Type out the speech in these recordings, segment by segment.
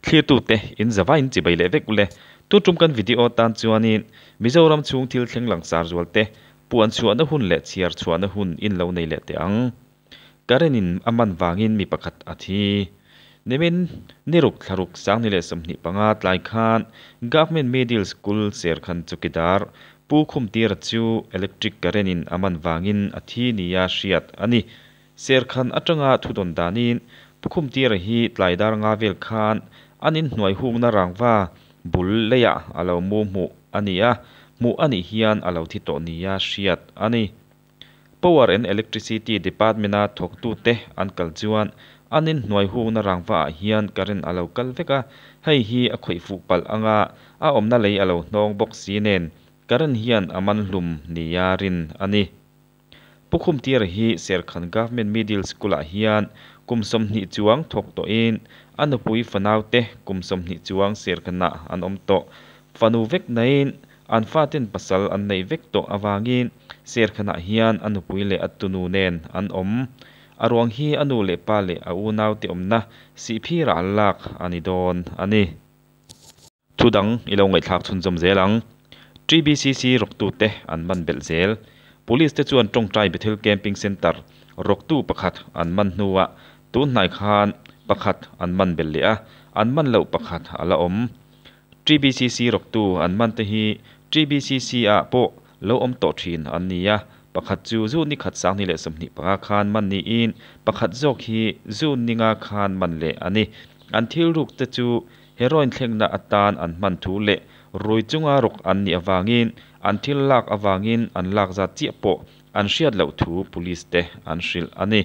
Thlirtute in zavaiin chibai leh vek ule. Tun tum kan video tan chuanin Mizoram chhung thil thleng langsar zual te puan chhuahna hun leh chhiar chhuahna hun in lo nei leh teh ang. Current in a man vangin mi pakhat a thi. Nimin niruk thlaruk 2025 tlai khan Government Middle School Serkhan Chukidar Pu Khumtira chu electric current in a man vangin a thi nia hriat a ni. Serkhan atanga thudawn danin Pu Khumtira hi tlai dar nga vel khan an inhnuai hungna rangva bul leiah a lo mu hmuh a ni a, hmuh a nih hian a lo thi tawh nia hriat a ni. Power and Electricity Department-a thawktute an kal chuan an inhnuai hungna rangva ah hian current a lo kal vek a, hei hi a khawih fuh palh anga a awmna lei a lo hnawng bawk si nen current hian a man hlum nia rin a ni. Pu Khumtira hi Serkhan Government Middle School-ah hian kum 20 chuang thawk tawhin a nupui fanaute kum 20 chuang Serkhanah an awm tawh. Fanu vek naiin an faten pasal an nei vek tawh avangin Serkhanah hian a nupui leh a tunu nen an awm. A ruang hi a nu leh pa leh a unaute awmna Sihphirah lak a ni dawn a ni. Thu dang i lo ngaihthlak chhunzawm zel ang. TBCC rawktute an man belh zel. Police te chuan Tawngtai Bethel Camping Centre rawktu pakhat an man hnuah tun hnai khan pakhat an man belh leh a, an man loh pakhat a la awm. TBCC rawktu an man te hi TBCC ah pawh lo awm tawh thin an ni a, pakhat chu June ni khat 2025 khan man niin pakhat zawk hi June ni nga khan man leh a ni. An thil ruk te chu Heroin thlengna atan an hman thu leh rui chunga rawk an nih avangin an thil lak avangin an lak zat chiah pawh an hriat loh thu Police te an hrilh a ni.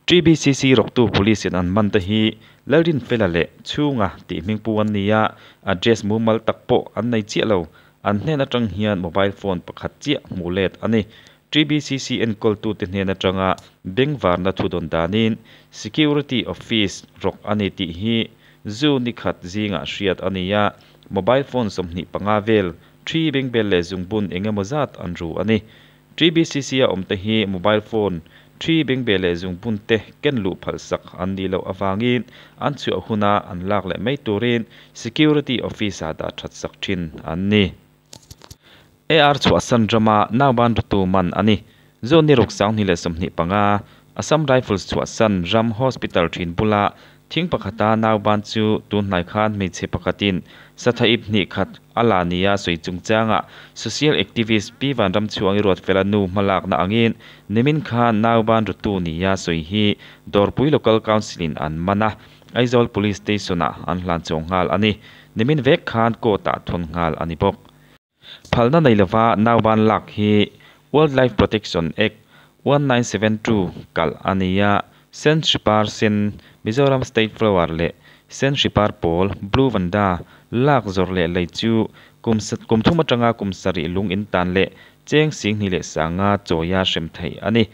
TBCC rawktu Police in an man te hi Lalrinfela leh Chhunga tih hmingpu an ni a, address mumal tak pawh an nei chiah lo. An hnen atang hian mobile phone pakhat chiah hmuh let a ni. TBCC enkawltute hnen atanga bengvarna thu dawn danin Security Office rawk a ni tih hi zu ni khat zingah hriat a ni a, mobile phone 25 vel, thi bengbel leh zungbun eng emaw zat an ru a ni. TBCC a awmte hi mobile phone, thi bengbel leh zungbun te ken luh phalsak an nih loh avangin an chhuah huna an lak leh mai turin Security Office-ah dah that sak thin an ni. AR chhuahsan rama nauban rutu man a ni. Zone ni ruk 2025 Assam Rifles chhuahsan ram hospital thin bula thing pakhata nauban chu tun hnai khan hmeichhe pakhatin satha ip hnih khat a la nia sawi chungchanga social activist Pi Vanramchhuangi Ruatfela nu hmalakna angin nimin khan nauban rutu nia sawi hi Dawrpui Local Council in an man a, Aizawl Police Station-ah an hlan chawng nghal a ni. Nimin vek khan court-ah thawn nghal a ni bawk. Phalna nei lova nauban lak hi Wildlife Protection Act 1972 kalh a ni a, Sen Hripar Sen, Mizoram State Flower leh Sen Hripar Pawl, Blue Vanda, lak zawrh leh lei chu kum kum thum atanga kum sarih lung in tan leh cheng 20,000 chawia hrem theih a ni.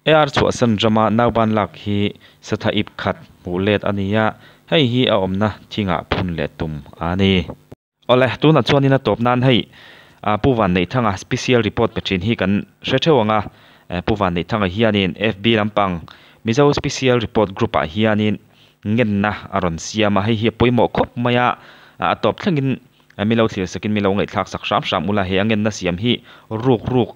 AR chhuahsan rama nauban lak hi satha ip khat hmuh let a ni a, hei hi a awmna thingah phun leh tum a ni. Awle, tunah chuanin a tawp nan hei Pu Vanneihthanga special report pe thin hi kan hre theuh ang a, Pu Vanneihthanga hianin FB lampang Mizo special report group ah hianin ngenna a rawn siam a, hei hi a pawimawh khawp mai a, a tawp thlengin mi lo thlir sakin mi lo ngaihthlak sak hram hram ula, he a ngenna siam hi ruk ruk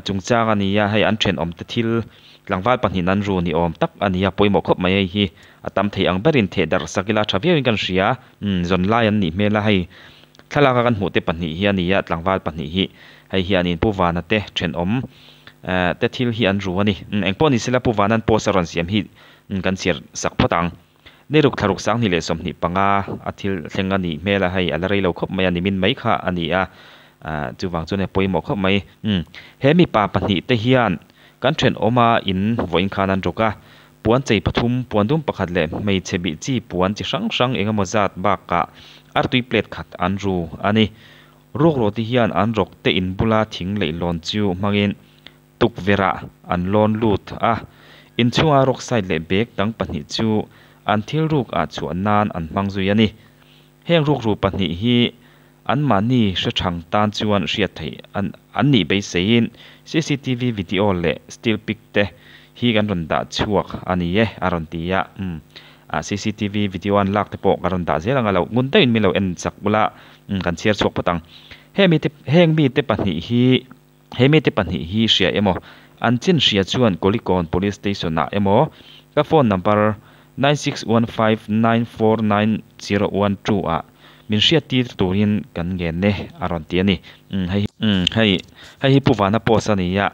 chungchang a ni a, hei an thenawm te thil tlangval pahnih an ru ni awm tak a ni a, pawimawh khawp mai hei hi a tam thei ang berin theh darh sak ila tha viauin kan hria, umm zawn lai an nih hmel a, hei thlalak a kan hmuh te pahnih hi a ni a, tlangval pahnih hi hei hianin Pu Vana te thenawm te thil hi an ru a ni, umm engpawh ni sela Pu Vana'n post a rawn siam hi kan chhiar sak phawt ang. Ni ruk thlaruk 2025 a thil thleng a nih hmel a, hei a la rei lo khawp mai a, nimin mai kha a ni a, chuvang chuan hei pawimawh khawp mai. Umm he mipa pahnih te hian kan thenawma in vawiin khan an ruk a, puan chei pathum, puan dum pakhat leh hmeichhe bih chi puan chi hrang hrang eng emaw zat bakah artui plate khat an ru a ni. Rukruah te hian an rawk te in bula thing leihlawn chu hmangin Tukverh-ah an lawn lut a, inchhunga rock side leh bag dang pahnih chu an thil ruk ah chhuah nan an hmang zui a ni. Heng rukru pahnih hi anmahni hre thang tan chuan hriat theih an an nih beiseiin cctv video leh still pic te hi kan rawn dah chhuak a ni e a rawn ti a. Umm. Cctv video an lak te pawh ka rawn dah zel ang a lo ngun deuhin min lo en chak ula kan chhiar chhuak phawt ang. Hemi te heng mite pahnih hi he mite pahnih hi hria emaw an chin hria chuan Kulikawn Police Station ah emaw ka phone number 9615949012 ah min hriat tir turin kan ngen e a rawn ti a ni. Hei hei hei hi Pu Vana post a ni a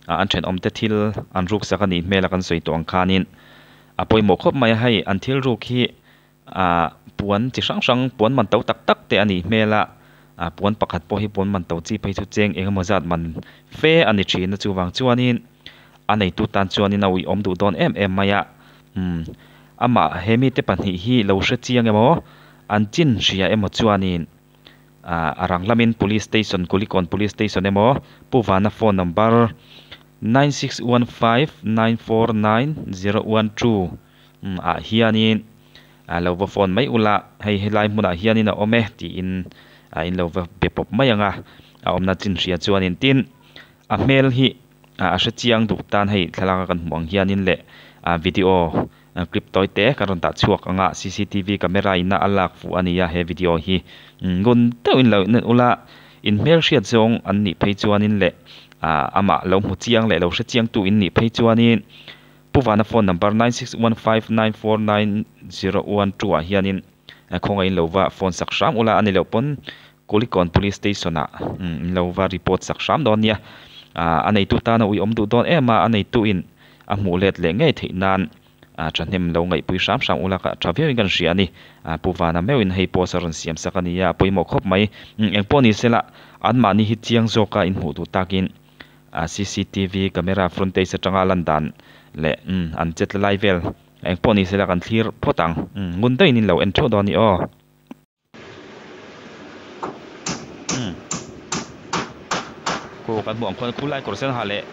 an thenawmte thil an ruksak a nih hmel a kan sawi tawh ang khanin a pawimawh khawp mai a hei an thil ruk hi ah puan chi hrang hrang puan man to tak tak te a nih hmel a ah puan pakhat pawh hi puan man to chi phei chu cheng eng emaw zat man fe a ni thin a chuvang chuanin a neitu tan chuanin a uiawm duh dawn em em mai a umm amah he mite pahnih hi lo hre chiang emaw an chin hria emaw chuanin ah a rang lamin police station Kulikawn police station emaw Pu Vana phone number 9615949012 ah hianin a lo va phone mai ula hei helai hmunah hianin a awm e tiin a in lo va be pawp mai ang a a awmna chin hria chuanin tin a hmel hi a hre chiang duh tan hei thlalak a kan hmuh ang hianin leh a video clip tawi te kan rawn dah chhuak ang a cctv camera in a a lak fuh a ni a he video hi ngun deuhin lo en ula in hmel hriat zawng an nih phei chuanin leh amah lo hmu chiang leh lo hre chiang tu in nih phei chuanin Pu Vana phone number 9615949012 ah hianin khawngaih in lo va phone sak hram ula a ni loh pawn Kulikawn Police Station ah in lo va report sak hram dawn nia. A neitu tana ui awm duh dawn em a, a neitu in a hmuh let leh ngei theih nan thahnem lo ngaihpui hram hram ula ka tha viauin kan hria a ni. Pu Vana meuhin hei post a rawn siam sak a ni a, a pawimawh khawp mai. Engpawh ni sela anmahni hi chiang zawka in hmuh duh takin Cctv camera frontage atanga lan dan leh an chet la lai vel engpawh ni sela kan thlir phawt ang. Ngun deuhin in lo en theuh dawn a ni aw. Khu kan hmuh ang khuan khulai kawr sen ha leh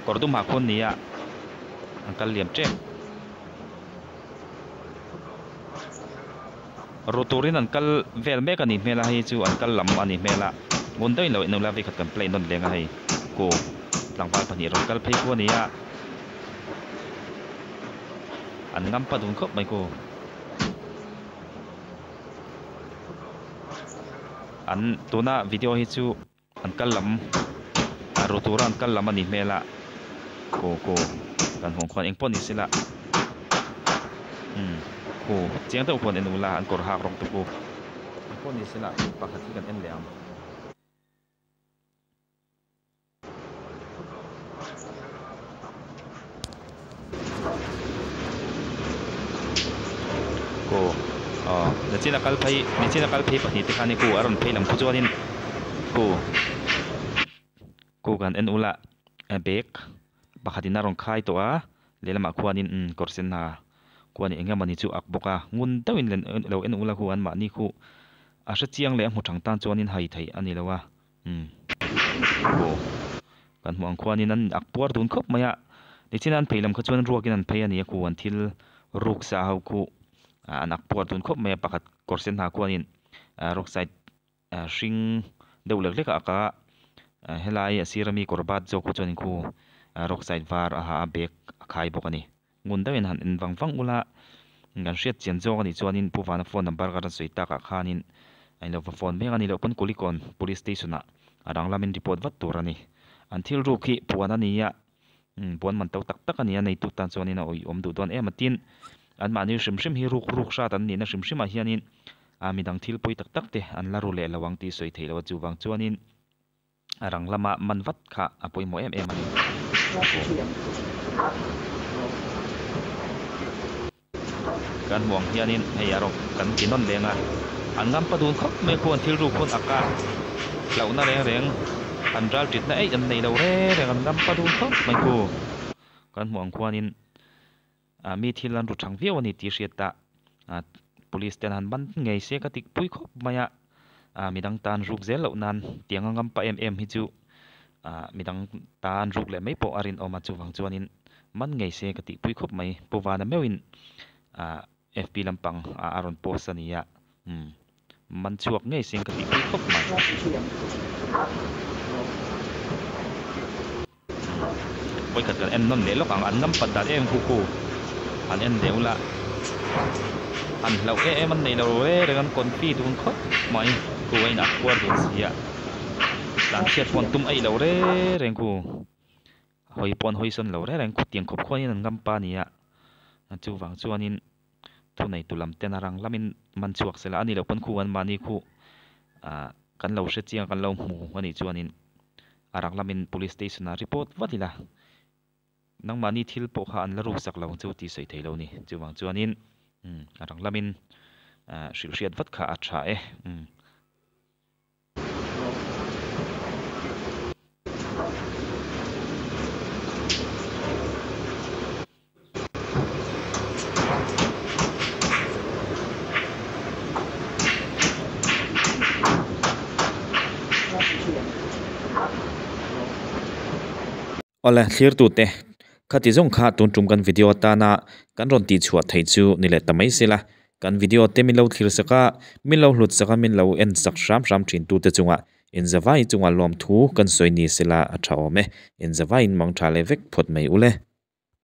kawr dum ha khuan nia an kal liam tep. Ru turin an kal vel mek a nih hmel a hei chu an kal lam a nih hmel a ngun deuhin lo en ula vei khat kan play nawn leng a hei ku tlangval pahnih rawn kal phei khu a ni a an ngam pa dun khawp mai ku. An tuna video hi chu an kal lam a ru tura an kal lam a nih hmel a ku ku kan hmuh khuan engpawh ni sela umm khu chiang deuh khuan en ula an kawr hak rawng te khu engpawh ni sela pakhat hi kan en leh ang. Ku aw nichina kal phei nichina kal phei pahnih te khan i ku a rawn phei lam khu chuanin ku ku kan en ula bag pakhatin a rawn khai tawh a lehlamah khuanin umm kawr sen ha khuan eng emawni chu ak bawk a ngun deuhin lo en ula khu an mahni khu a hre chiang leh a hmu thang tan chuanin hai theih a ni lo a. Umm aw kan hmuh ang khuanin an ak puar dun khawp mai a nichin an phei lam kha chuan ruakin an phei a ni a khu an thil ruk sa ho khu an ak puar dun khawp mai a pakhat kawr sen ha khuanin rock side hring deuh lek lek a ak a helai a sir ami kawr bat zawk khu chuanin khu rock side var a ha a bag a khai bawk a ni. Ngun deuhin han en vang vang ula, kan hriat chian zawk a nih chuanin Pu Vana phone number ka rawn sawi takah khanin a inlo va phone mek a ni loh pawn Kulikawn Police Station ah a rang lamin report vat tur a ni. An thil ruk hi puan a ni a, puan man to tak tak a ni a, neitu tan chuanin a awih awm duh dawn em a tin anmahni hrim hrim hi ruk ruk hrat an nihna hrim hrimah hianin midang thil pawi tak tak te an la ru leh lo ang tih sawi theih loh a chuvang chuanin A rang lama man vat kha a pawimawh em em a ni. Kan hmuh ang hianin hei a rawk kan ti nawn leng a, an ngam pa dun khawp mai khuan thil ruk hun aka hlauhna reng reng an ral titna eih an nei lo reng reng an ngam pa dun khawp mai khu. Kan hmuh ang khuanin mi thil an ru thang viau a ni tih hriat a, police ten han ban ngei se ka tikpui khawp mai a, midang tan ruk zel loh nan tiang a ngam pah em em hi chu midang tan ruk leh mai pawh a rinawm a, chuvang chuanin man ngei se ka tihpui khawp mai. Pu Vana meuhin FB lampang a rawn post a ni a, man chhuak ngei se ka tihpui khawp mai. Vawikhat kan en nawn leh lawk ang, an ngam pat dan em khu khu an en leh ula. Han hlauh em em an nei lo reng reng an confi dun khawp mai khu a inah khuar dun si a tlan chhiat pawh an tum eih lo reng reng khu hawi pawh an hawi sawn lo reng reng khutiang khawp khuanin an ngam pa a ni a chuvang chuanin thu nei tu lam ten a rang lamin man chhuak sela a ni loh pawn khu an mahni khu ah kan lo hre chiang kan lo hmu a nih chuanin a rang lamin police station ah report vat ila. Nangmahni thil pawh kha an la ruk sak lo ang chu tih sawi thei lo ni. Chuvang chuanin a rang lamin hrilh hriat vat kha a tha e. Awle, thlirtute, khati zawng kha tun tum kan video atana kan rawn tihchhuah theih chu ni leh ta mai sela, kan video te min lo thlir sak a, min lo hlut sak a, min lo en sak hram hram thin tute chungah inzavai chungah lawmthu kan sawi ni sela a tha awm e, inzavaiin mang tha leh vek phawt mai ule.